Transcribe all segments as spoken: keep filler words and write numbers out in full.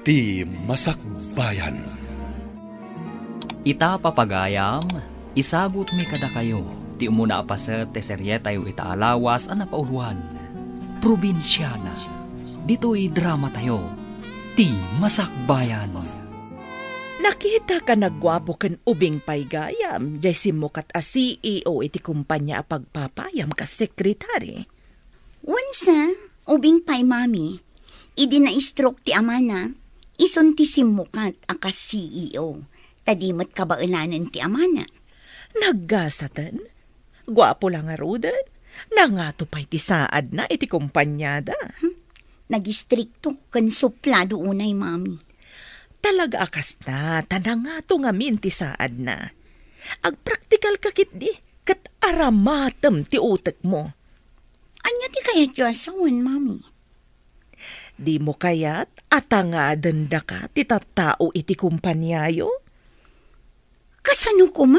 Ti Masakbayan. Ita, papagayam, isagutmi kadakayo ti umuna a paset ti serietayo ita a lawas a napauluan, Probinsiana. Ditoy dramatayo, Ti Masakbayan. Nakita ka nagguapo ken ubing pay gayam, jay simmukat a C E O iti kumpanya a pagpapayam kas sekretary. Wensa, ubing pay, Mami. Idi na-stroke ti amana, isun ti simmukat a kas C E O, ta di met kabaelanen ti amana. Naggasaten? Guapo la ngaruden? Nangato pay ti saadna iti kompaniada? Hmm? Nagistrikto ken suplado unay, Mami. Talaga a kasta, ta nangato ngamin ti saadna. Agpraktikal ka ketdi, ket aramatem ti utekmo. Ania ti kayatyo a sawen, Mami? Dimo kayat a tangaden daka ti tattao iti kompaniayo? Kasano koma?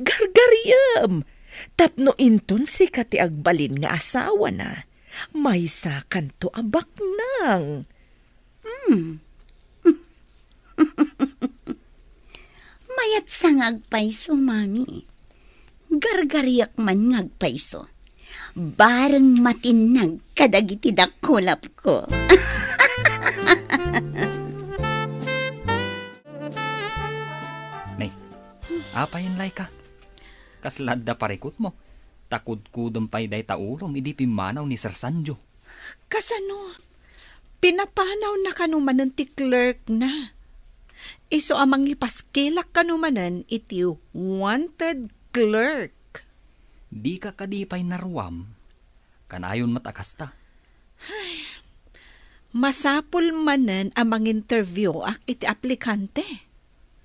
Gargariem! Tapno inton sika ti agbalin nga asawana, maysakanto a baknang. Hmm. Mayatsa nga agpayso, Mami. Gargariak man nga agpayso. Bareng matinnag kadagiti dakulapko. Nay, apay, Laika? Kasla adda parikutmo? Ta kudkudem pay dayta ulom idi pimmanaw ni Sir Sanjo. Kasano? Pinapanawna kano manen ti clerk na. Isu a mangipaskilak kano manen iti wanted clerk. Dika kadi pay naruam? Kanayon met a kasta. Ay, masapul manen a manginterview ak iti aplikante.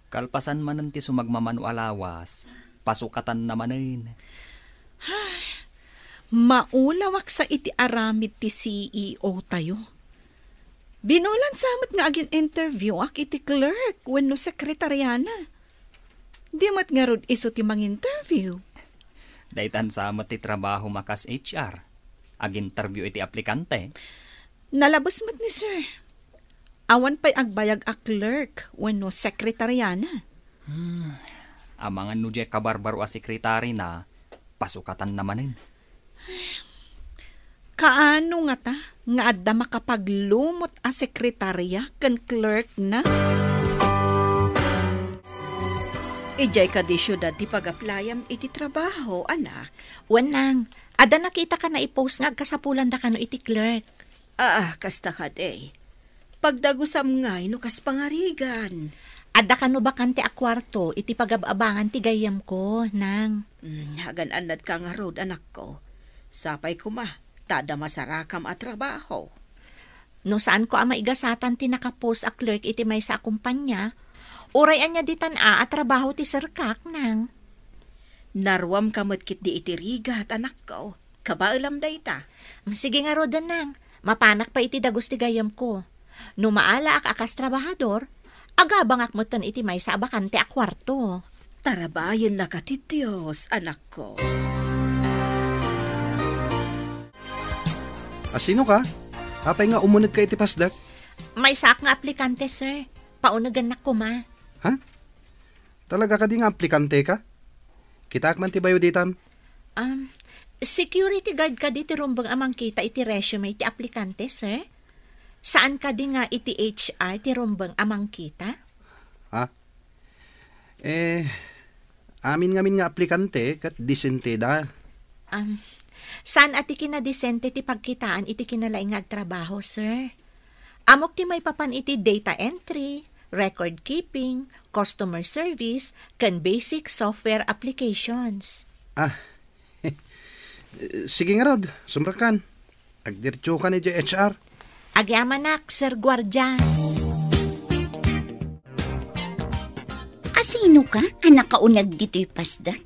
Kalpasan manen ti sumagmamano a lawas, pasukatanna manen. Ay, maulawak sa iti aramid ti C E O tayo. Binulan sa met nga agin-interview ak iti clerk wenno sekretariana. Di met ngarud isu ti manginterview. Daytan sa met ti trabaho makas H R. Aginterview iti aplikante. Nalabes met ni sir. Awan pay agbayag a clerk wenno sekretariana. Hmm. Amangan no diay kabarbaro a sekretarina, pasukatanna manen. Kaano ngata nga adda makapaglumot a sekretaria ken clerk na? Idiay kadi siudad ti pag-applyam iti trabaho, anak? Wen, nang, adda nakitaka naipost nga agkasapulandakano iti clerk. Ah, kasta kadi. Pagdagusam ngay no kas pangarigan. Adda kano bakante a kuarto iti pagab-abangan ti gayyemko, nang. Mm, agan-annadka ngarud, anakko. Sapay koma, ta adda masarakam a trabaho. No saanko a maigasatan ti nakapost a clerk iti maysa a kumpanya, uray ania ditan a, a trabaho ti serkak, nang. Naruamka met ketdi iti rigat, anakko. Kabaelam dayta. Sige ngaruden, nang. Mapanak pay iti dagus ti gayyemko. No maalaak a kas trabahador, agabangak metten iti maysa a bakante a kuarto. Tarabayennaka ti Dios, anakko. A, sinoka? Apay nga umunegka iti pasdek? Maysaak nga aplikante, sir. Paunegennak koma. Ha? Talaga kadi nga aplikante ka? Kitaak man ti bayo ditam. Um, security guard kadi ti rumbeng a mangkita iti resume ti aplikante, sir? Saan kadi nga iti H R ti rumbeng a mangkita? Ha? Eh, amin ngamin nga aplikante ket disenteda. Um, saan a ti kinadisente ti pagkitaan iti kinalaing nga agtrabaho, sir? Ammok ti maipapan iti data entry, record keeping, customer service, ken basic software applications. Ah, sige ngarud, sumrekkan. Agdiretsokan idiay H R. Agyamanak, Sir Guardia. A, sinoka a nakauneg ditoy pasdek?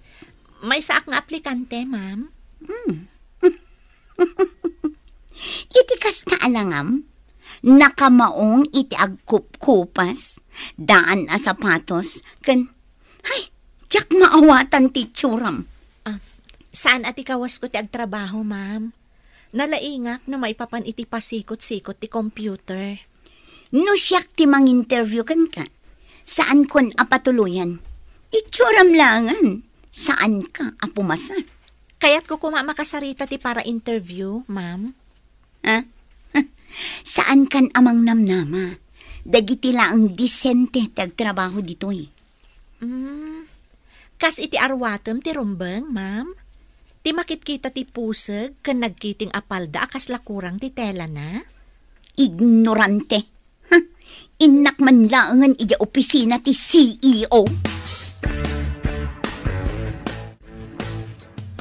Maysaak nga aplikante, ma'am. Hmm. Iti kasta a langam, nakamaong iti agkupkupas, daan a sapatos, ken, hay, diak maawatan ti itsuram. Ah, saan a ti kawasko ti agtrabaho, ma'am? Nalaingak no maipapan iti pasikot-sikot ti computer. No siak ti manginterview kenka, saankon a patuloyan. Itsuram laengen, saanka a pumasa. Kayatko koma a makasarita ti para interview, ma'am. Ha? Saankan a mangnamnama. Dagiti laeng disente ti agtrabaho ditoy. Mm. Kas iti arwatem ti rumbeng, ma'am? Ti makitkita ti puseg ken nagkiting a palda a kasla kurang ti telana? Ignorante. Huh? Innak man laengen idiay opisina ti C E O.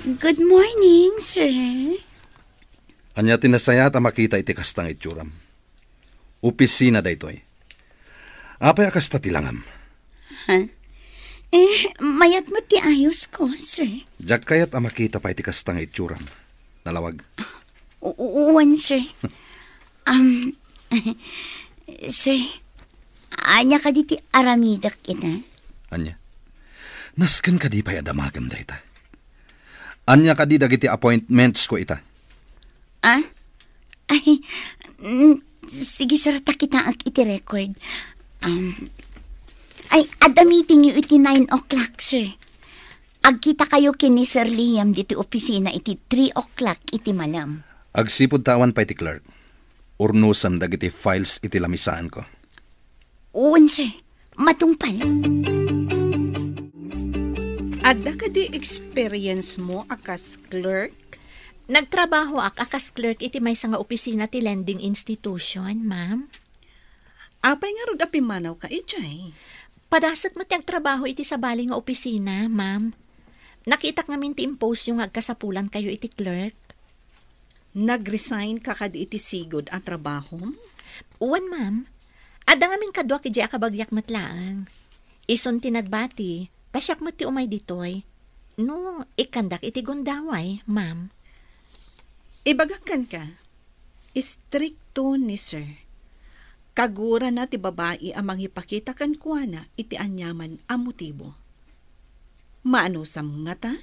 Good morning, sir. Ania ti nasayaat a makita iti kasta nga itsuram? Opisina daytoy. Apay a kasta ti langam? Ha? Eh, mayat met ti ayosko, sir. Diak kayat a makita pay ti kasta nga itsuram. Nalawag. U-, u-, wen, sir. Um, sir, ania kadi ti aramidek ita? Ania? Nasken kadi pay a damagem dayta? Ania kadi dagiti appointmentsko ita? Ah? Ay, mm, sige, sir, ta kitaek iti record. Um, ay, adda meetingyo iti nine o'clock, sir. Agkitakayo ken ni Sir Liam ditoy opisina iti three o'clock iti malem. Agsipud ta awan pay ti clerk, urnosem dagiti files iti lamisaanko. Wen, sir. Matungpal. Adda kadi experience mo a kas clerk? Nagtrabahoak a kas clerk iti maysa nga opisina ti lending institution, ma'am. Apay ngarud a pimmanawka idiay? Padasek met ti agtrabaho iti sabali nga opisina, ma'am. Nakitak ngamin ti impost-yo nga agkasapulankayo iti clerk. Nag-resign ka kadi iti sigud a trabahom? Wen, ma'am. Adda ngamin kaduak idiay a kabagiak met laeng. Isun ti nagbati, ta siak met ti umay ditoy. No, ikkandak iti gundaway, ma'am. Ibagak kenka, istrikto ni sir. Kagurana ti babai a mangipakita kenkuana iti aniaman a motibo. Maanusam ngata?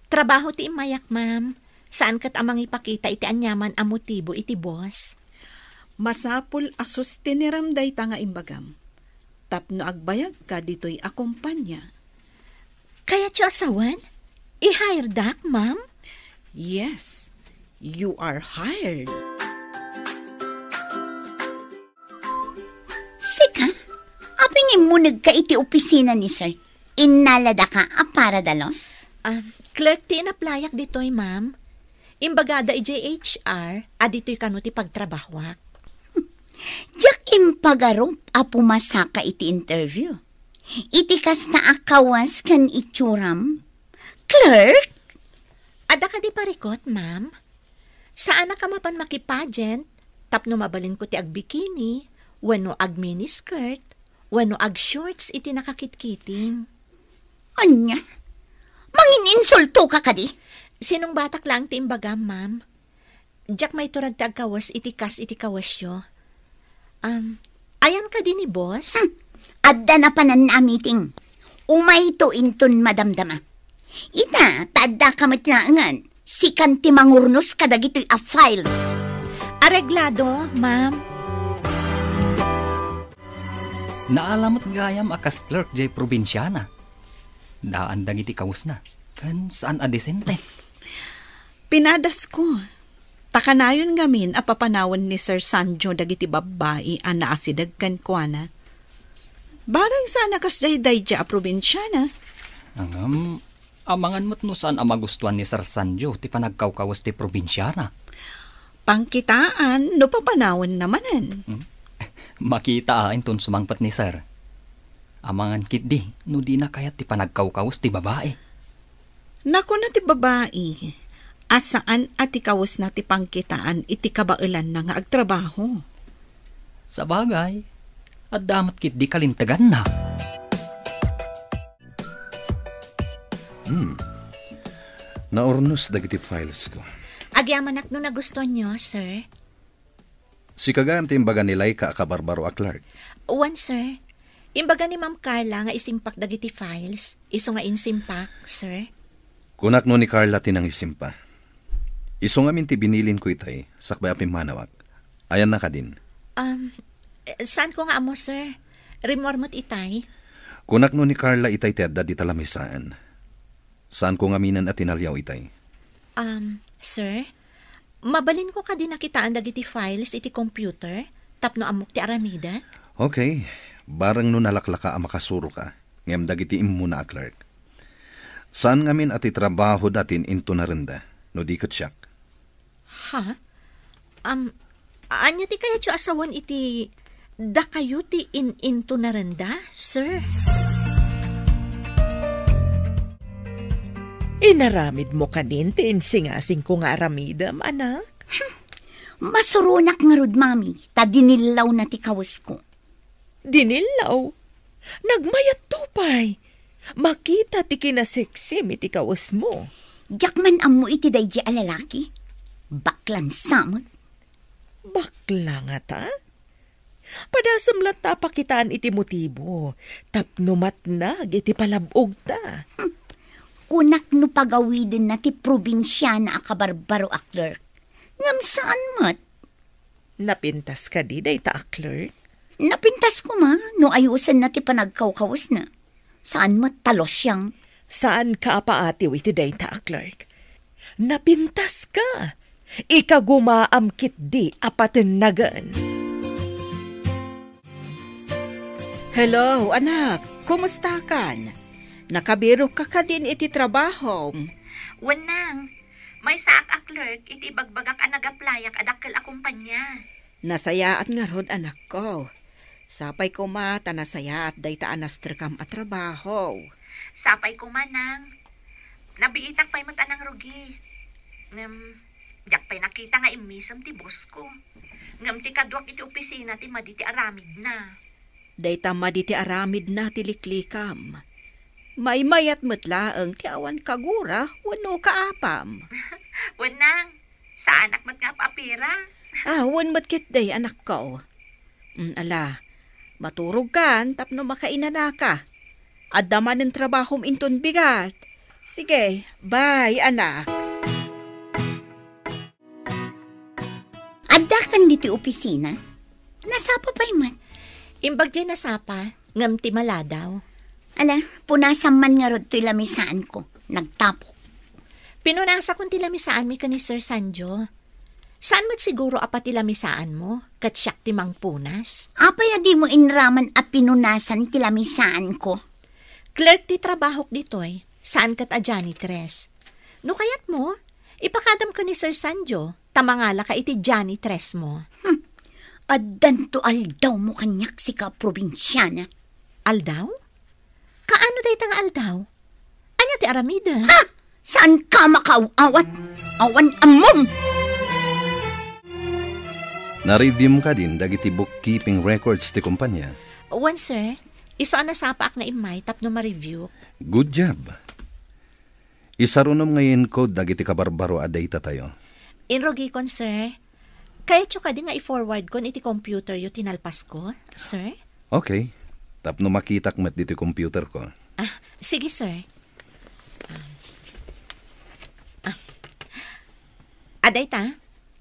Trabaho ti immayak, ma'am. Saan ket a mangipakita iti aniaman a motibo iti boss. Masapul a sustinerem dayta nga imbagam. Tapno agbayagka ditoy a kompania. Kayatyo a sawen? I-hiredak, ma'am? Yes, you are hired. Sika? Apay nga immunegka iti opisina ni sir? Innaladaka a para dalos? Ah, clerk ti inaplayak ditoy, ma'am. Imbagada idiay H R a ditoy kano ti pagtrabahoak. Diak impagarup a pumasaka iti interview. Iti kasta a kawas ken itsuram? Clerk? Adda kadi parikut, ma'am? Saanak a mapan makipageant tapno mabalinko ti agbikini, wenno agminiskirt, wenno agshorts iti nakakitkiting. Ania? Mangininsultoka kadi? Sinungbatak laeng ti imbagam, ma'am. Diak maiturag ti agkawes iti kas iti kawesyo. Um, ayan kadi ni boss? Hmm. Adda napanan a meeting. Umayto inton madamdama. Ita, ta addaka met laengen. Sikan ti mangurnos kadagitoy a files. Areglado, ma'am. Naala met gayam a kas clerk jay probinsiana. Daan dagiti kawesna, ken saan a disente. Pinadasko. Ta kanayon ngamin a papanawen ni Sir Sanjo dagiti babbai a naasideg kenkuana. Bareng saan a kasdiay daydiay a probinsiana. Ngem, amangan met no saan a magustuan ni Sir Sanjo ti panagkawkawes ti probinsiana. Pangkitaan no papanawenna manen. Hmm? Makita a inton sumangpet ni Sir. Amangan ketdi no dina kayat ti panagkawkawes ti babai. Nakuna ti babai a saan a ti kawesna ti pangkitaan iti kabaelanna nga agtrabaho. Sabagay, adda met ketdi kalinteganna. Hmm. Naurnos dagiti filesko. Agyamanak no nagustuanyo, sir. Sika gayam ti imbaga ni Laika a kabarbaro a clerk? Wen, sir. Imbaga ni Ma'am Carla nga isimpak dagiti files, isu nga insimpak, sir. Kunak no ni Carla ti nangisimpa. Isu ngamin ti binilinko itay, sakbay a pimmanawak. Ayanna kadin? Um, Eh, saanko nga ammo, sir. Rimmuar met itay. Kunak no ni Carla itay ti adda dita lamisaan. Saanko ngaminen a tinaliaw itay. Um, sir, mabalinko kadi nakitaan dagiti files iti computer tapno ammok ti aramiden? Okay. Bareng no nalaklaka a makasuroka, ngem dagiti immuna a clerk. Saan ngamin a ti trabahoda ti in-intunarenda, no di ket siak? Ha? Am, ania ti kayatyo a sawen iti dakayo ti in-intunarenda, sir? Inaramidmo kadin ti insingasingko nga aramidem, anak? Masuronak ngarud, Mami, ta dinillawna ti kawesko. Dinillaw? Nagmayatto pay. Makita ti kinaseksim iti kawesmo. Diak man ammo iti daydi a lalaki. Baklan sa met. Bakla ngata? Padasem latta a pakitaan iti motibo tapno matnag iti palab-ogta. Hmm. Kunak no pagawidenna ti probinsiana a kabarbaro a clerk. Ngem saan met. Napintas kadi dayta a clerk? Napintas koma no ayusenna ti panagkawkawesna. Saan met ta losiang. Saanka a paatiw iti dayta a clerk. Napintaska. Ikagumaam ketdi a patennagen. Hello, anak. Kumustakan? Nakabirokka kadin iti trabahom? Wen, nang. Maysaak a clerk iti ibagbagak a nagaplayak a dakkel a kompania. Nasayaat ngarud, anakko. Sapay koma ta nasayaat dayta a nastrekam a trabaho. Sapay koma, nang. Nabiitak pay met a nangrugi. Ngem, diak pay nakita nga immisem ti boss ko. Ngem ti kaduak iti opisina ti madi ti aramidna. Dayta madi ti aramidna ti liklikam. Maymayat met laeng ti awan kagura wenno kaapam. Wen, nang, saanak met nga apapira. Ah, wen met ketdi, anakko. Mm, ala, maturogkan tapno makainanaka. Adda manen trabahom inton bigat. Sige, bye, anak. Addakan ditoy opisina? Nasapa pay met? Imbag diay nasapa, ngem ti maladaw. Ala, punasam man ngarud toy lamisaanko. Nagtapok. Pinunasakon ti lamisaanmi ken ni Sir Sanjo. Saan met siguro a pati lamisaanmo, ket siak ti mangpunas? Apay a dimo inraman a pinunasan ti lamisaanko? Clerk ti trabahok ditoy, saan ket a janitress. No kayatmo, ipakadam ken ni Sir Sanjo, ta mangalaka iti janitressmo. Hmm. Addanto aldawmo kaniak, sika probinsiana. Aldaw? Kaano dayta nga aldaw? Ania ti aramidem? Ha? Saanka makaaw-awat? Awan ammom! Na-review mo kadin dagiti bookkeeping records ti kompania? Wen, sir. Isu a nasapaak nga immay tapno ma-review. Good job. Isarunom nga i-encode dagiti kabarbaro a data tayo. Inrugikon, sir. Kayatyo kadi nga i-forwardkon iti computeryo ti nalpasko, sir? Okay. Tapno makitak met ditoy computerko. Ah, sige, sir. Um, ah. Adayta,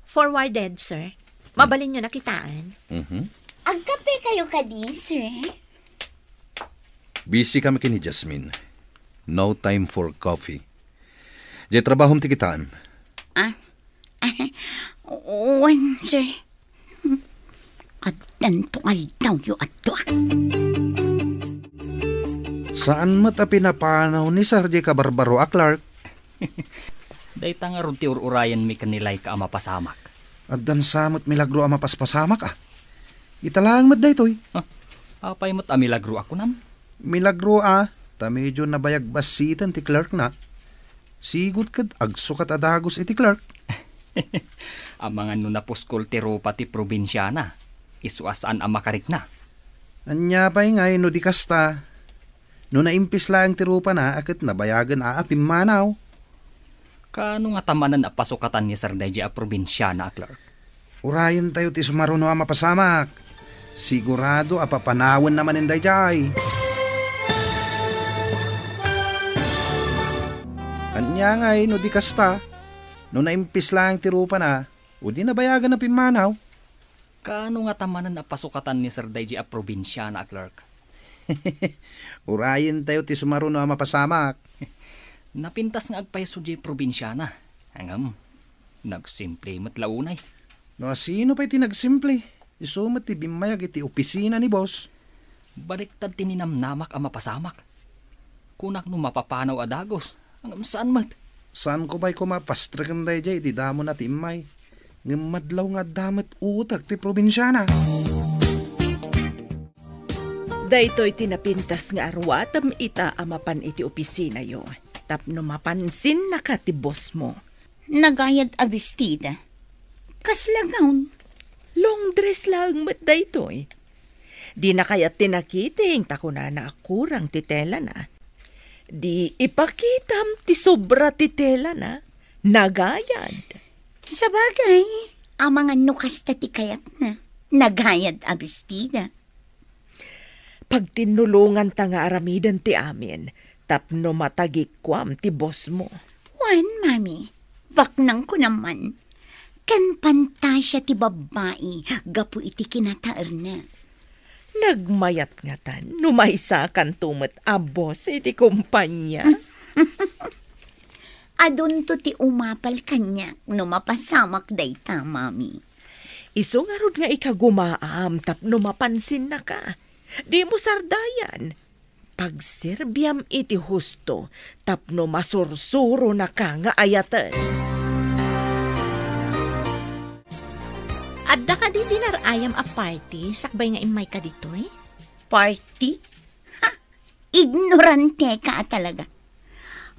forwarded, sir. Mabalinyo nakitaan. Mhm. Agkape kayo kadi, sir? Busy kami ken ni Jasmine. No time for coffee. Diay trabahom ti kitam. Ah? Wen, sir. Addanto aldawyo a dua. Saan met a pinapanaw ni Sir diay kabarbaro a clerk? Dayta ngarud ti ur-urayenmi ken ni Laika a mapasamak. Addan sa met milagro a mapaspasamak, a. Ita laeng met daytoy. Ah, apay met a milagro a kunam? Milagro a, ta medyo nabayag bassiten ti clerkna. Sigud ket agsukat a dagus iti clerk. Amangan no napuskol ti rupa ti probinsiana, isu a saan a makarikna. Ania pay ngay no di kasta? No naimpis laeng ti rupana a ket nabayagen a, a pimmanaw. Kaano ngata manen a pasukatan ni Sir daydiay a probinsiana a clerk? Urayentayo ti sumaruno a mapasamak. Sigurado a papanawenna manen daydiay. Ania ngay no di kasta? No naimpis laeng ti rupana, o di nabayagen a pimmanaw? Kaano ngata manen a pasukatan ni Sir daydiay a probinsiana a clerk? Urayentayo ti sumaruno a mapasamak. Napintas nga agpayso diay probinsiana. Ngem, nagsimple met la unay. No asino pay ti nagsimple? Isu met ti bimmayag iti opisina ni boss. Baliktad ti ninamnamak a mapasamak. Kunak no mapapanaw a dagus, ngem saan met. Saanko pay koma pastreken daydiay iti damona ti immay. Ngem madlaw nga adda met utek ti probinsiana. Daytoy ti napintas nga aruatem ita a mapan iti opisinayo, tapno mapansinnaka ti bossmo. Nagayad a bestida. Kasla gown? Long dress laeng met daytoy. Dina kayat ti nakiting ta kunana a kurang ti telana. Di ipakitam ti sobra ti telana. Nagayad. Sabagay, amangan no kasta ti kayatna. Nagayad a bestida. Pagtinnulonganta nga aramiden ti amin tapno matagikuam ti bossmo. Wen, Mami, baknangko naman. Ken pantasia ti babbai gapu iti kinataerna. Nagmayat ngatan no maysakanto met a boss iti kompania. Adunto ti umapal kaniak no mapasamak dayta, Mami. Isu ngarud nga ikagumaam tapno mapansinnaka. Dimo sardayan. Pagserbiam iti husto tapno masursuronaka nga ayaten. Adda kadi dinar-ayam a party sakbay nga immayka ditoy? Party? Ha! Ignoranteka a talaga.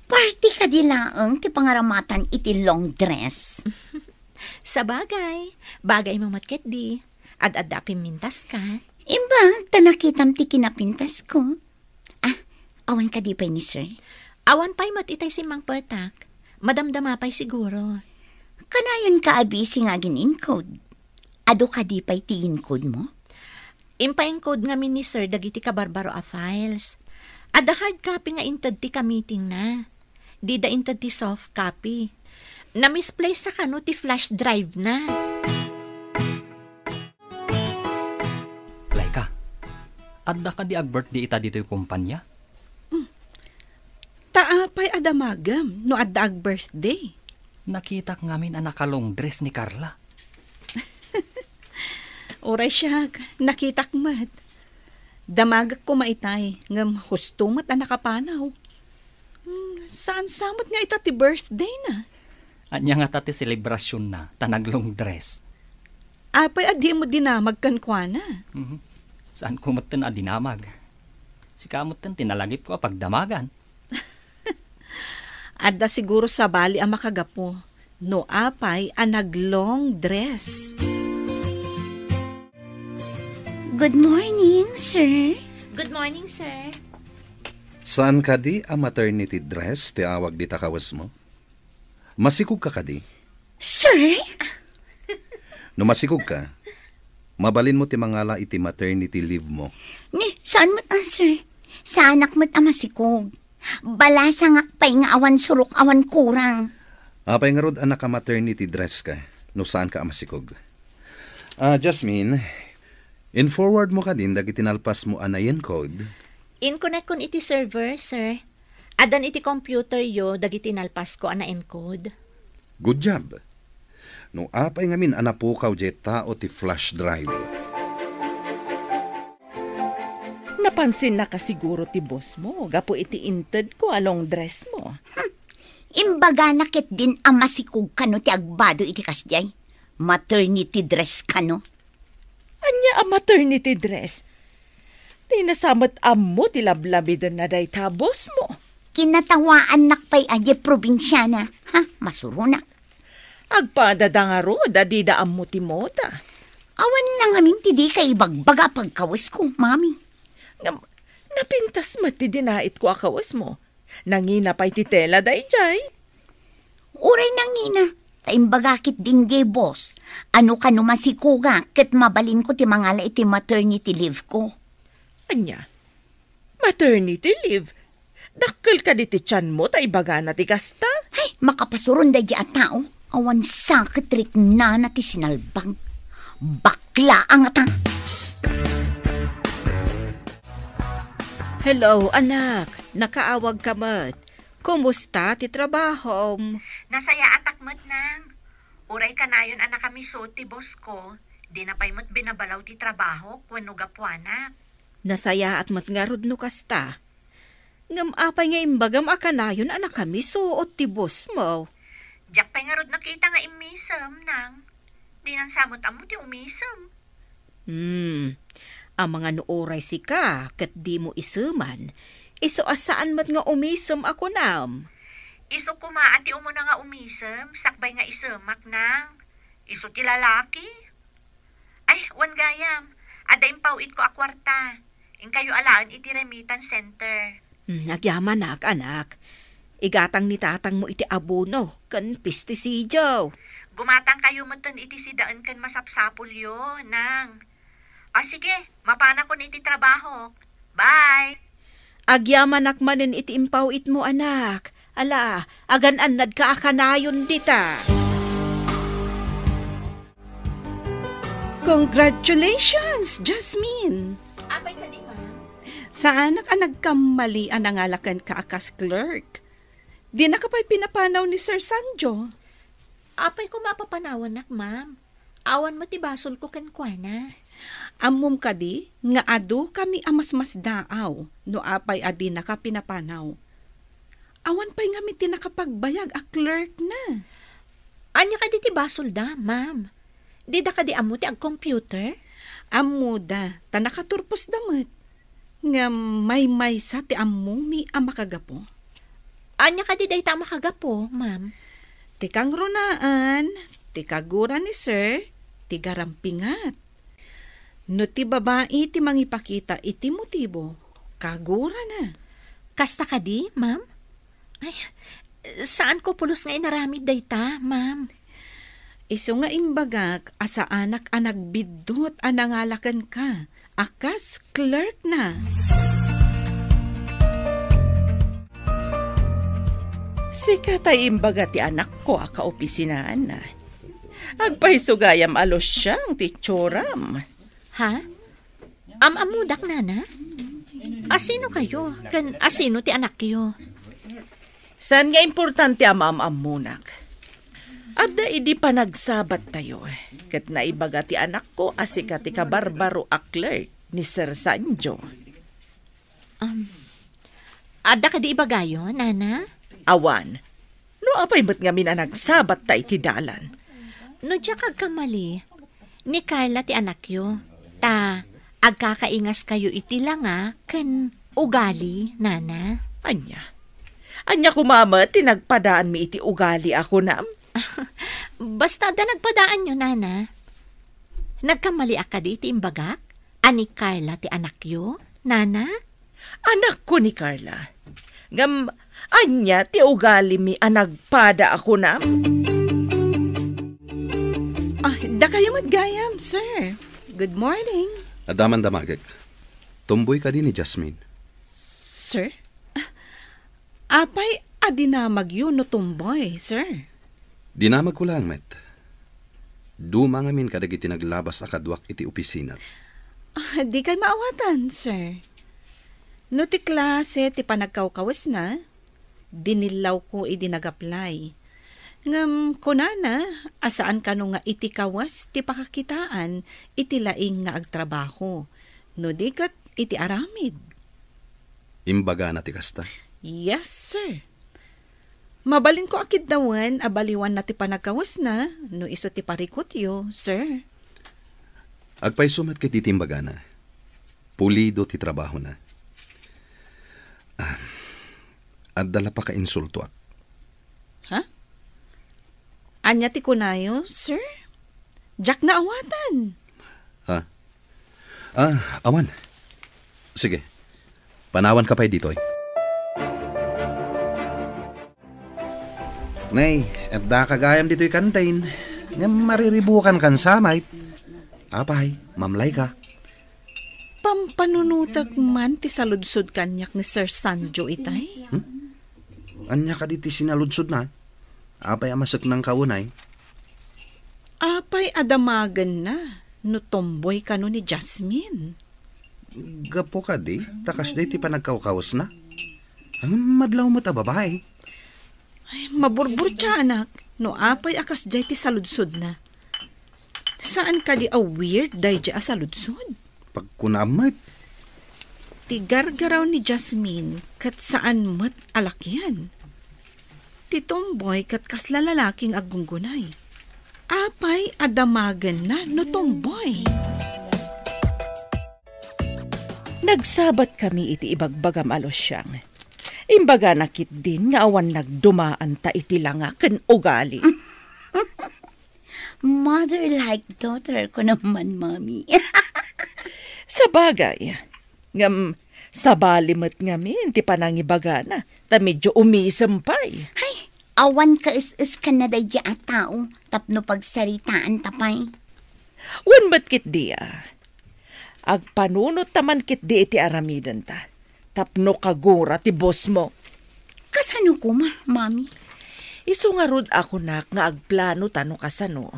Party kadi laeng ti pangaramatan iti long dress? Sabagay, bagaymo met ketdi. Ad-adda a pimmintaska. Imbag ta nakitam ti kinapintasko. Ah, awan kadi pay ni sir? Awan pay met itay simmangpetak. Madamdama pay siguro. Kanayon ka a busy nga agin-encode. Adu kadi pay ti encode mo? Impa-encode ngamin ni sir dagiti kabarbaro a files. Adda hard copy nga inted ti kamitingna. Dida inted ti soft copy. Namisplace sa kano ti flash drive na. Laika, adda kadi ag-birthday ita ditoy kumpanya? Ta apay a damagem no adda ag-birthday? Nakitak ngamin a naka-long dress ni Carla. Uray siak, nakitak met. Damagek koma itay, ngem husto met a nakapanaw. Hmm, saan sa met nga ita ti birthday na? Ania ngata ti selebrasyon na, ta nag-long dress? Apay a dimo dinamag kenkuana? Mhm. Saanko metten a dinamag. Sika metten ti nalagipko a pagdamagan. Adda siguro sabali a makagapu no apay a nag-long dress. Good morning, sir. Good morning, sir. Saan kadi a maternity dress ti awag dita kawesmo? Masikog ka kadi? Sir? No masikog ka, mabalinmo ti mangala iti maternity leave mo. Ni, saan met a, sir? Saanak met a masikog. Balasangak pay nga awan surok, awan kurang. Apay ngarud a naka-maternity dress ka no saanka a masikog? Ah, Jasmine, in-forward mo kadin dagiti nalpasmo a na-encode? In-connectkon iti server, sir. Addan iti computeryo dagiti nalpasko a na-encode. Good job. No apay ngamin a napukaw diay tao ti flash drive? Napansinnaka siguro ti bossmo gapu iti intedko a long dressmo. Hmm. Imbagana ketdin a masikog kano ti agbado iti kasdiay. Maternity dress kano. Ania a maternity dress? Dina sa met ammo ti lablamidenna dayta a bossmo. Kinatawaannak pay a diay probinsiana. Ha, masuronak. Agpadada ngarud a dida ammo ti moda. Awan la ngamin ti dika ibagbaga a pagkawesko, Mami. Ngem, napintas met ti dinaitko a kawesmo. Nangina pay ti tela daydiay. Uray nangina, ta imbagak ketdin diay boss a no kano masikogak ket mabalinko ti mangala iti maternity leave ko. Ania? Maternity leave? Dakkel kadi ti tianmo ta ibagana ti kasta? Ay, makapasuron daydiay a tao. Awan sa ket riknana ti sinalbag. Bakla a ngata! Hello, anak. Nakaawag ka met. Kumusta ti trabahom? Nasayaatak met, nang. Uray kanayon a nakamiso ti boss ko, di na pay met binabalaw ti trabaho wenno gapuanak. Nasayaat met ngarud no kasta. Ngem apay nga imbagam a kanayon a nakamiso ti boss mo? Diak pay ngarud nakita nga immisem, nang. Dinan sa met ammo ti umisem. Hmm. Amangan no uray sika ket dimo iseman, isu a saan met nga umisem a kunam. Isu koma a ti umuna nga umisem, sakbay nga isemak, nang. Isu ti lalaki. Ay, wen gayam, adda impaw-itko a kuarta. Inkayo alaen iti remittance center. Hmm, agyamanak, anak. Igatang ni tatangmo iti abono ken pesticidio. Gumatangkayo metten iti sidaen ken masapsapulyo, nang. A, sige, mapanakon iti trabahok. Bye! Agyamanak manen iti impaw-itmo, anak. Ala, agan-annadka a kanayon dita. Congratulations, Jasmine! Apay kadi, ma'am? Saanak a nagkammali a nangalakenka a kas clerk. Dinaka pay pinapanaw ni Sir Sanjo. Apay koma a papanawannak, ma'am? Awan met ti basolko kenkuana. Ammom kadi nga adu kami a masmasdaaw no apay a dinaka pinapanaw. Awan pay ngamin ti nakapagbayag a clerk na. Ania kadi ti basolda, ma'am? Dida kadi ammo ti agcomputer? Ammoda, ta nakaturposda met. Ngem maymaysa ti ammomi a makagapu. Ania kadi dayta a makagapu, ma'am? Ti kangrunaan, ti kagura ni Sir, ti garampingat. No ti babai ti mangipakita iti motibo, kagurana. Kasta kadi, ma'am? Ay, saanko pulos nga inaramid dayta, ma'am. Isu nga imbagak a saanak a nagbiddut a nangala kenka a kas clerk na. Sika tay imbaga ti anakko a kaopisinaan. Agpayso gayam a lusiang ti itsuram. Ha? Am-ammodak, nana? Asino kayo? Ken asino ti anakyo? Saan nga importante a maam-ammonak? Adda idi panagsabattayo, ket naibaga ti anakko a sika ti kabarbaro a clerk ni Sir Sanjo. Um, adda kadi ibagayo, nana? Awan. No apay met ngamin a nagsabatta iti dalan? No diak agkamali, ni Carla ti anakyo, ta agkakaingaskayo iti langa ken ugali, nana. Ania? Ania koma met ti nagpadaanmi iti ugali a kunam? Basta adda nagpadaanyo, nana. Nagkamaliak kadi iti imbagak a ni Carla ti anakyo, nana? Anakko ni Carla. Ngem ania ti ugalimi a nagpada a kunam? Ah, dakayo met gayam, sir. Good morning. Adda man damagek. Tumboy kadi ni Jasmine? Sir? Ah, apay a dinamagyo no tumboy, sir? Dinamagko laeng met. Duma ngamin kadagiti naglabas a kaduak iti opisina. Ah, dikay maawatan, sir. No ti klase ti panagkawkawesna, dinillawko idi nag-apply. Ngem kunana a saan kano nga iti kawes ti pakakitaan iti laing nga agtrabaho, no di ket iti aramid. Imbagana ti kasta? Yes, sir. Mabalinko a kiddawen a baliwanna ti panagkawesna no isu ti parikutyo, sir. Agpayso met ket iti imbagana. Pulido ti trabahona. Ah, adda la pakainsultoak. Ha? Ania ti kunayo, sir? Diak naawatan. Ha? Ah, awan. Sige. Panawanka pay ditoy. Nay, adda ka gayam ditoy kantin. Ngem mariribukan kan samay. Apay, mamlay ka. Pampanunotek man ti saludsod kaniak ni Sir Sanjo itay. Hmm? Ania kadi ti sinaludsodna? Apay a maseknangka unay? Apay a damagenna? no tomboy kano ni Jasmine. Gapu kadi, ta kasdiay ti panagkawkawesna. Ngem madlaw met a babai. Ay, maburburtianak, no apay a kasdiay ti saludsodna. Saan kadi a weird daydiay a saludsod? Pagkunaam met. Ti gargaraw ni Jasmine ket saan met a lakian. Ti tomboy ket kasla lalaki nga aggunggunay. Apay a damagenna no tomboy? Nagsabat kami iti ibagbagam a Luciang. Imbagana ketdin nga awan nagdumaanta iti langa ken ugali. Mother like daughter ko naman, Mami. Sabagay, ngem sabali met ngamin ti panangibagana, ta medyo umisem pay. Ay, awan kaes-eskanna daydiay a tao tapno pagsaritaan ta pay. Wen met ketdi a. Agpanunot ta man ketdi iti aramidenta, tapno kagura ti boss mo. Kasano koma, Mami? Isu ngarud a kunak nga agplano ta no kasano.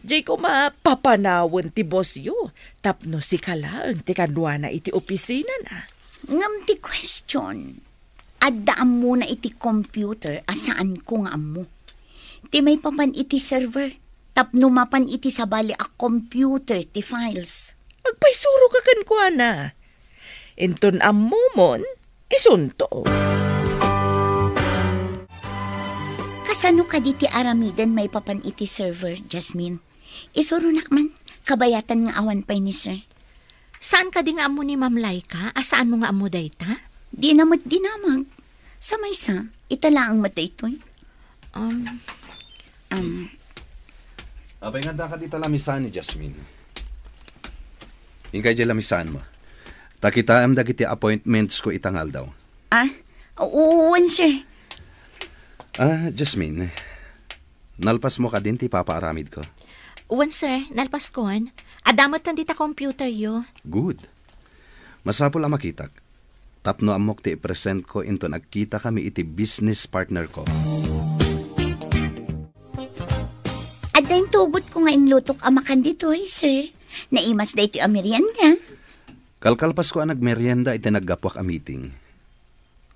Diay koma papanawen ti boss yo, tapno sika laeng ti kaduana iti opisinana. Ngem ti question, adda ammona iti computer a saanko nga ammo. Ti maipapan iti server, tapno mapan iti sabali a computer ti files. Agpaisuro ka kenkuana. Inton ammomon, isunto. Kasano kadi ti aramiden maipapan iti server, Jasmine? Isuronak man, kabayatan nga awan pay ni sir. Saan kadi nga ammo ni Ma'am Laika a saanmo nga ammo dayta? Dina met dinamag. Sa maysa, ita laeng met daytoy. Um, Um, Apay nga adda kadi ta lamisaan ni Jasmine? Inkay diay lamisaanmo. Ta kitaem dagiti appointments ko ita nga aldaw. Ah, wen, sir. Ah, Jasmine, nalpasmo kadin ti ipapaaramidko? Wen, sir, nalpaskon. Adda metten dita computer yo. Good. Masapul a makitak. Tapno ammok ti ipresentko inton agkitakami iti business partner ko. Adda intugotko nga inlutok a makan ditoy, sir. Naimas daytoy a merienda. Kalkalpasko a nagmerienda iti naggapuak a meeting.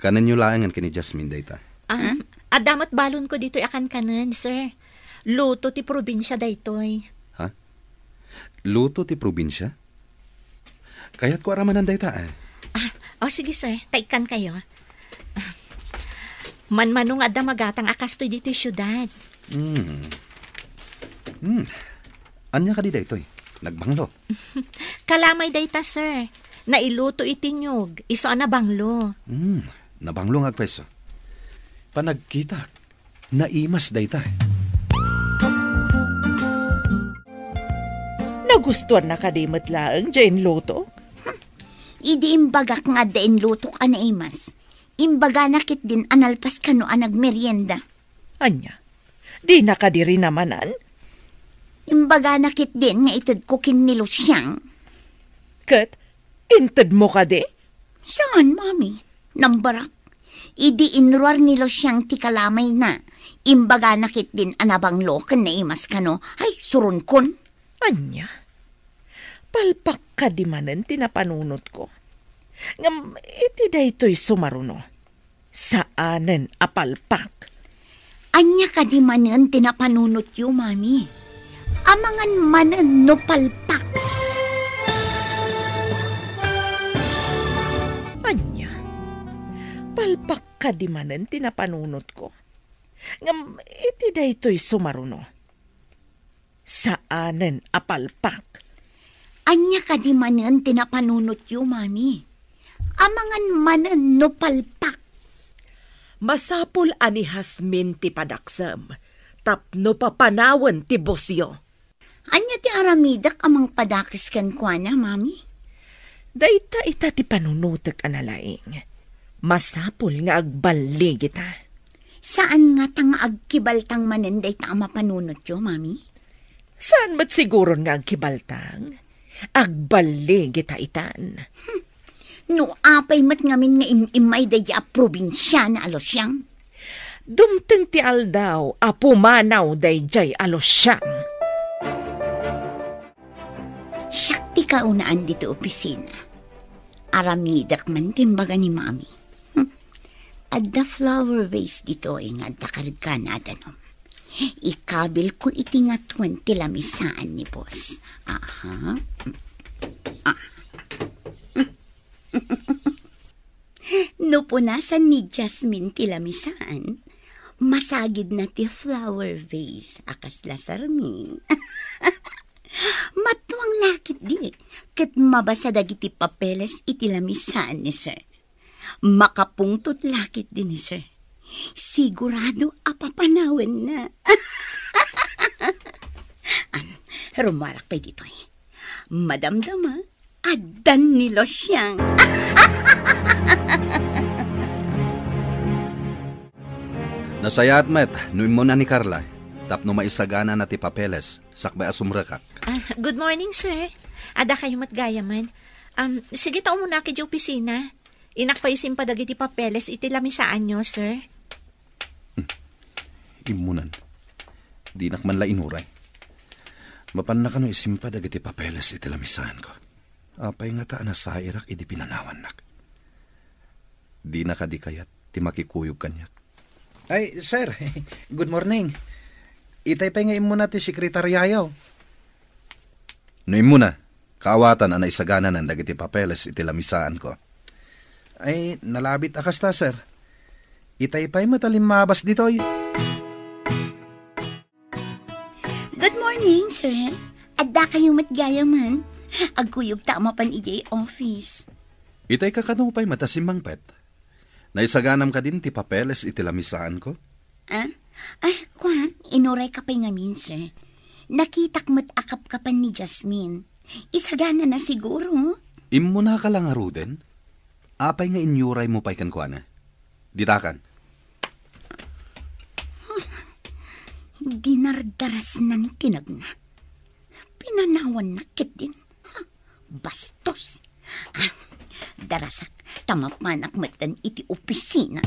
Kanenyo laengen ken ni Jasmine dayta. Ah, adda met balonko ditoy a kankanen, sir. Luto ti probinsia daytoy. Ha? Luto ti probinsia? Kayatko a ramanan dayta, eh. Ah, o, sige, sir. Ta ikkankayo. Ah, manmano nga adda magatang a kastoy ditoy siudad. Hmm. Hmm. Ania kadi daytoy? Nagbanglo? Kalamay dayta, sir. Nailuto iti niyog, isu a nabanglo. Hmm. Nabanglo nga agpayso. Panagkitak. Naimas dayta. Nagustuanna kadi met laeng diay inlutok? Idi imbagak nga adda inlutok a naimas, imbagana ketdin a nalpas kano a nagmerienda. Ania? Dina kadi rinamanan? Imbagana ketdin nga itedko ken ni Luciang. Ket intedmo kadi? Saan, Mami? Nambarak. Idi inruar ni Luciang ti kalamayna, imbagana ketdin a nabanglo ken naimas kano. Ay, suronkon. Ania? Palpak kadi manen ti napanunotko? Ngem iti daytoy sumaruno, saanen a palpak. Ania kadi manen ti napanunotyo, Mami? Amangan manen no palpak. Ania? Palpak kadi manen ti napanunotko? Ngem iti daytoy sumaruno, saanen a palpak. Ania kadi manen ti napanunotyo, Mami? Amangan manen no palpak. Masapul a ni Jasmine ti padaksem, tapno papanawen ti bossyo. Ania ti aramidek a mangpadakes kenkuana, Mami? Dayta ita ti panunotek a nalaing. Masapul nga agballigita. Saan ngata nga agkibaltang manen dayta a mapanunotyo, Mami? Saan met siguron nga agkibaltang? Agballigita itan. Hmm. No apay met ngamin nga im-immay daydiay a probinsiana a Luciang? Dumteng ti aldaw a pumanaw daydiay a Luciang. kaunaan ditoy opisina. Aramidek man ti imbaga ni Mami. Hmm. Adda flower vase ditoy nga adda kargana a danum. Ikabilko iti ngatuen ti lamisaan ni Boss. Aha. Ah. No punasan ni Jasmine ti lamisaan, masagidna ti flower vase a kasla sarming. Matuang la ketdi, ket mabasa dagiti papeles iti lamisaan ni Sir. Makapungtot la ketdi ni Sir. Sigurado a papanawenna. Am, rumuarak pay ditoy. Madamdama, addan ni Luciang. Nasayaat met no immuna ni Carla tapno maisaganana ti papeles sakbay a sumrekak. Ah, good morning, sir. Adda kayo met gayamen. Um, sige ta umunak iti opisina. Innak pay isimpa dagiti papeles iti lamisaanyo, sir. Hmm. Immunan. Dinak man la inuray. Mapanna kano isimpa dagiti papeles iti lamisaanko. Apay ngata a nasairak idi pinanawannak? Dina kadi kayat ti makikuyog kaniak? Ay, sir. Good morning. Itay pay nga immuna ti sekretariayo. No immuna, kaawatan a naisagananan dagiti papeles iti lamisaanko. Ay, nalabit a kasta, sir. Itay pay met a limmabas ditoy. Good morning, sir. Adda kayo met gayamen. Agkuyog ta a mapan idiay office. Itay kakano pay met a simmangpet? Naisaganam kadin ti papeles iti lamisaanko? Ah? Ay, kua, inuray ka pay ngamin, sir. Nakitak met a kapkapan ni Jasmine. Isagana na siguro. Immuna ka la ngaruden? Apay nga inyuray mo pay kenkuana? Ditakan. Dinardarasnan ti nagna. Pinanawannak ketdin. Ha? Bastos. Ah, darasak, ta mapanak metten iti opisina.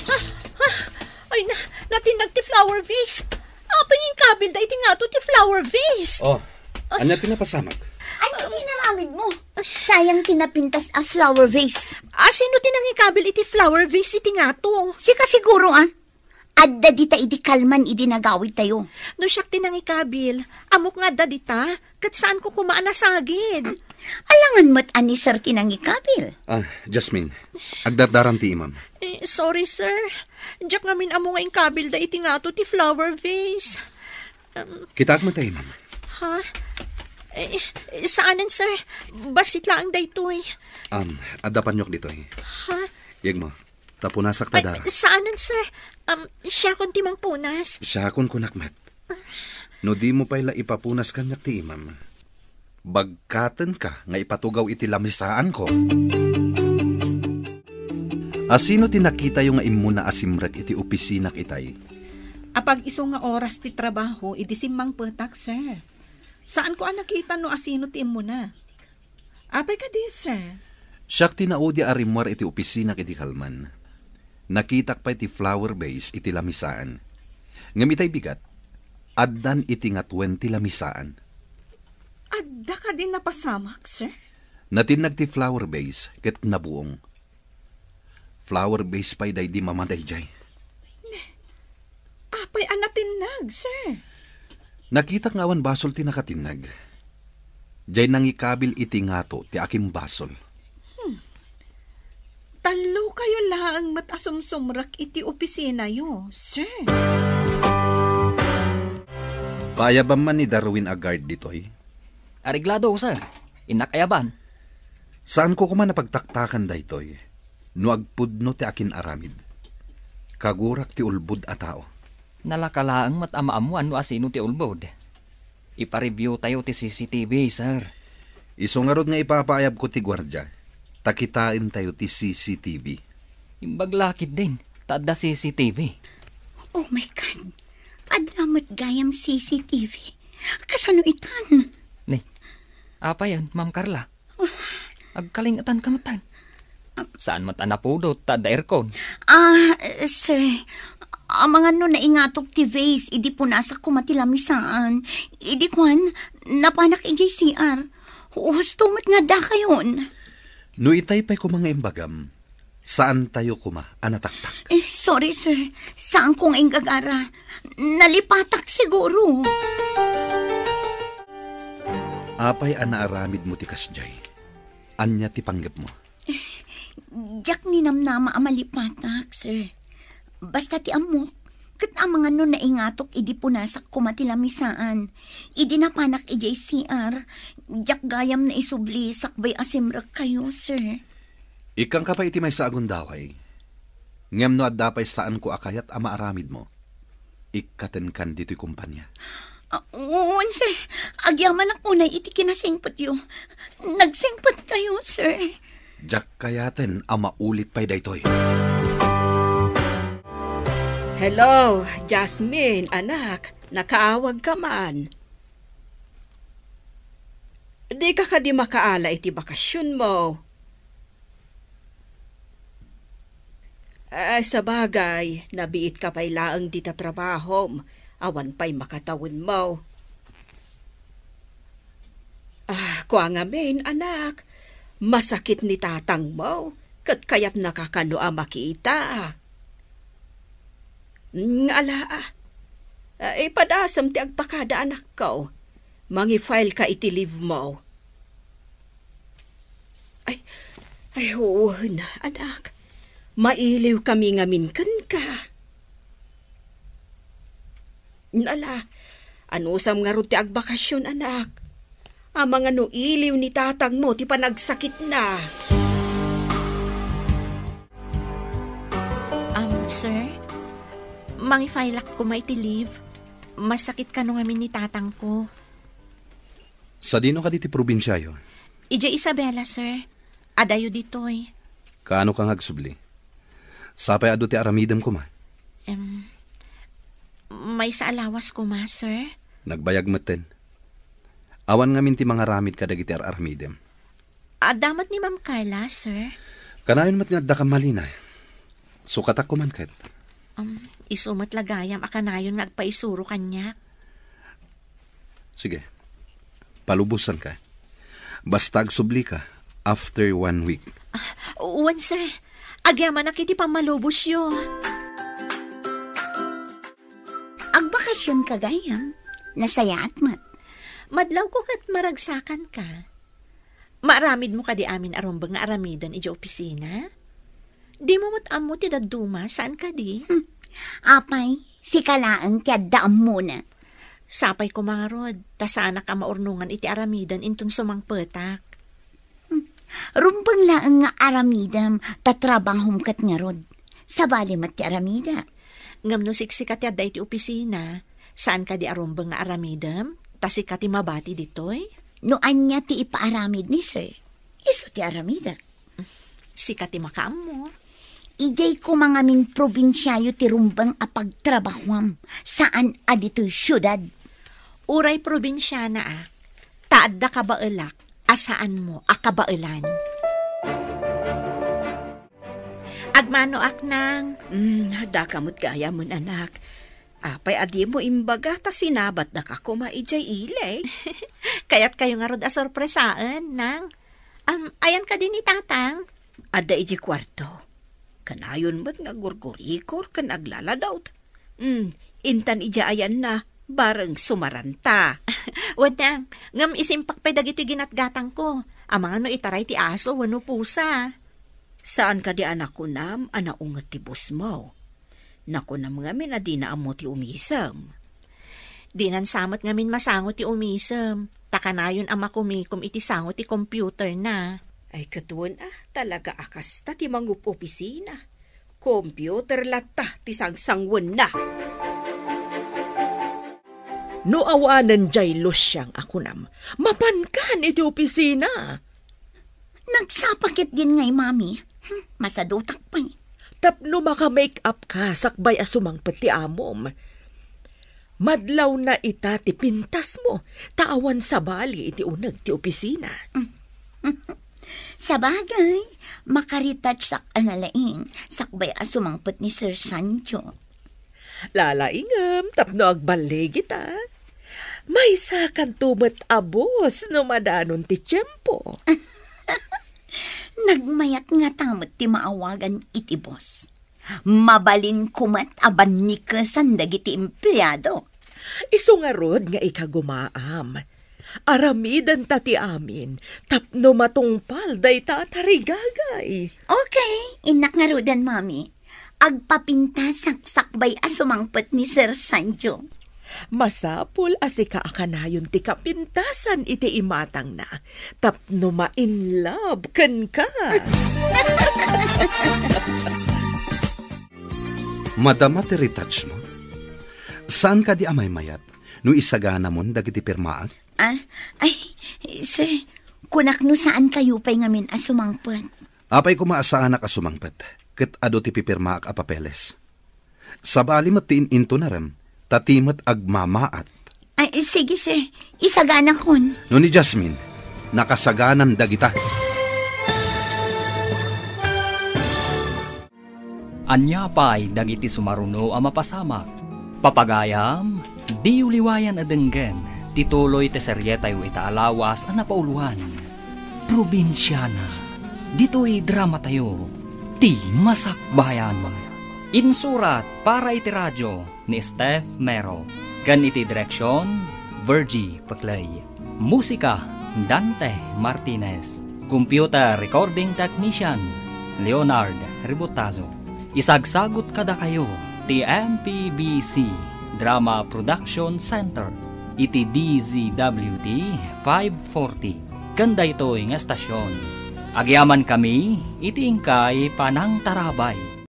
Ah, ah, ay na, natinnag ti flower vase. Apay nga inkabilda iti ngato ti flower vase? Oh, ania ti napasamak? Ania ti inaramidmo? Sayang ti napintas a flower vase. Ah, sino ti nangikabil iti flower vase iti ngato? Sika siguro, ah. Adda dita idi kalman idi nagawidtayo. No siak ti nangikabil, ammok nga adda dita, ket saanko koma a nasagid. Alangan met a ni Sir ti nangikabil. Ah, Jasmine, agdardaram ti imam. Eh, sorry, sir. Diak ngamin ammo nga inkabilda iti ngato ti flower vase. Um, Kitaak met ta imam. Ha? Eh, saanen, sir. Bassit laeng daytoy. Um, adda paniok ditoy. Ha? Yegmo, ta punasak ta dara. Saanen, sir. Um, siakon ti mangpunas. Siakon kunak met. No dimo pay la ipapunas kaniak ti imam, bagkatenka nga ipatugaw iti lamisaanko. Asino ti nakitayo nga immuna a simrek iti opisinak itay? Apag-isu nga oras ti trabaho idi simmangpetak, sir. Saanko a nakita no asino ti immuna. Apay kadi, sir? Siak ti naudi a rimmuar iti opisinak idi kalman. Nakitak pay ti flower vase iti lamisaan. Ngem itay bigat, addan iti ngatuen ti lamisaan. Adda kadi napasamak, sir? Natinnag ti flower vase ket nabuong. Flower vase pay daydi mama daydiay. Apay a natinnag, sir? Nakitak nga awan basol ti nakatinnag. Diay nangikabil iti ngato ti akimbasol. Hmm. Tallo kayo laeng met a sumsumrek iti opisinayo, sir. Paayabam man ni Darwin a guard ditoy? Areglado, sir. Innak ayaban. Saanko koma a pagtaktakan daytoy no agpudno ti akin-aramid. Kagurak ti ulbod a tao. Nalaka laeng met a maammuan no asino ti ulbod. Ipa-review tayo ti C C T V, sir. Isu ngarud nga ipapaayabko ti guardia, ta kitaentayo ti C C T V. Imbag la ketdin, ta adda C C T V. Oh my God! Adda met gayam C C T V. Kasano itan? Ni, apayen, Ma'am Carla? Agkalingetan ka met. Saan met a napudot ta adda aircon? Ah, sir, Amangan no naingatok ti vase idi punasak koma ti lamisaan. Idi kuan, napanak idiay C R. Husto met nga addakayon. No itay pay koma nga imbagam, saantayo koma a nataktak. Eh, sorry, sir. Saanko nga inggagara. Nalipatak siguro. Apay a naaramidmo ti kasdiay? Ania ti panggepmo? Diak ninamnama a malipatak, sir. Basta ti ammok, ket amangan no naingatok idi punasak koma ti lamisaan. Idi napanak idiay C R, diak gayam naisubli sakbay a simrekkayo, sir. Ikkanka pay iti maysa a gundaway. Ngem no adda pay saanko a kayat a maaramidmo, ikkatenkan ditoy kompania. Ah, wen, sir. Agyamanak unay iti kinasingpetyo. Nagsingpetkayo, sir. Diak kayaten a maulit pay daytoy. Hello, Jasmine, anak. Nakaawagka man. Dika kadi makaala iti bakasionmo? Ah, sabagay, nabiitka pay laeng dita trabahom, awan pay makatawenmo. Ah, kua ngamin, anak, masakit ni tatangmo, ket kayatnaka kano a makita. Mm, ala, ah. Ah, ipadasem ti agpakada, anakko. Mangi-file ka iti leave mo. Ay, ay, wen, anak. Mailiw kami ngamin kenka. Ala, anusam ngarud ti agbakasion, anak? Amangan no iliw ni tatangmo ti panagsakitna. Um, sir, mangi-file-ak koma iti leave. Masakit kano ngamin ni tatangko. Sadino kadi ti probinsiayo? Idiay Isabela, sir. Adayo ditoy. Kaano ka nga agsubli? Sapay adu ti aramidem koma? Em, maysa a lawas koma, sir. Nagbayag metten. Awan ngamin ti mangaramid kadagiti ar-aramidem. Adda met ni Ma'am Carla, sir. Kanayon met nga adda kan malina. Sukatak koma ket. Um, isu met la gayam a kanayon nga agpaisuro kaniak. Sige. Palubosanka. Basta agsublika after one week. Ah, wen, sir. Agyamanak iti pammalubosyo. Agbakasionka gayam. Nasayaat met. Madlawko ket maragsakanka. Maaramidmo kadi amin a rumbeng nga aramiden idiay opisina? Dimo met ammo ti dadduma, saan kadi? Hmm. Apay, sika laeng ti adda ammona. Sapay koma ngarud, ta saanak a maurnongan iti aramiden inton sumangpetak. Hmm. Rumbeng laeng nga aramidem, ta trabahom ket ngarud. Sabali met ti aramidek. Ngem no siksika ti adda iti opisina, saan kadi a rumbeng nga aramidem, ta sika ti mabati ditoy? No ania ti ipaaramid ni sir, isu ti aramidek. Sika ti makaammo. Idiay koma ngamin probinsiayo ti rumbeng a pagtrabahuam, saan a ditoy siudad. Uray probinsiana a, ta adda kabaelak a saanmo a kabaelan. Agmanoak, Nang. Mm, daka met gayamen, anak. Apay a dimo imbaga ta sinabatdaka koma idiay ili? Kayatkayo ngarud a sorpresaen, Nang. Am, ayan kadi ni Tatang? Adda idiay kuarto. Kanayon met nga gurgurikor ken aglaladawt. Mm, intan idiay ayanna, bareng sumaranta. Wen, Nang, ngem isimpak pay dagiti ginatgatangko. Amangan no itaray ti aso wenno pusa. Saan kadi a nakunam a naunget ti bosmo? Nakunam ngamin a dina ammo ti umisem. Dinan sa met ngamin masango ti umisem, ta kanayon a makumikom iti sango ti computerna. Ay, ket wen a, talaga a kasta ti mangup-opisina. Computer latta ti sangsangwenna. No awanen diay Luciang a kunam, mapankan iti opisina. Nagsapa ketdin ngay, Mami. Hmm, masadutak pay. Tapno maka-make up ka sakbay a sumangpet ti amom. Madlawna ita ti pintasmo, ta awan sabali iti uneg ti opisina. Sabagay, makaretouchak a nalaing, sakbay a sumangpet ni Sir Sancho. Lalaingem tapno agballigita. Maysakanto met a bus no madanon ti tiempo. Nagmayat ngata met ti maawagan iti bus. Mabalinko met a bannikesan dagiti empleado. Isu ngarud nga ikagumaam. Aramidenta ti amin tapno matungpal dayta a tarigagay. Okay, innak ngaruden, Mami. Agpapintasak sakbay a sumangpet ni Sir Sancho. Masapul a sika a kanayon ti kapintasan iti imatangna tapno ma-in love kenka. Madama ti retouch mo? Saan kadi a maymayat no isaganamon dagiti pirmaak? Ah, ay, sir, kunak no saan kayo pay ngamin a sumangpet. Apay koma a saanak a sumangpet, ket adu ti pipirmaak a papeles. Sabali met ti in-intonarem, ta ti met agmamaat. Ay, sige, sir. Isaganakon. No ni Jasmine, nakasaganan dagita. Ania pay dagiti sumaruno a mapasamak? Papagayam, diyo liwayan a denggen ti tuloy ti serietayo ita a lawas a napauloan. Probinsiana. Ditoy dramatayo, ti Masakbayan. Insurat para iti radyo ni Steph Mero, ken iti direksion, Virgie Peclay. Musika, Dante Martinez. Computer recording technician, Leonard Ributazo. Isagsagut kadakayo ti M P B C Drama Production Center iti D Z W T five forty. Ken daytoy nga estasion, agyamankami iti inkay panangtarabay.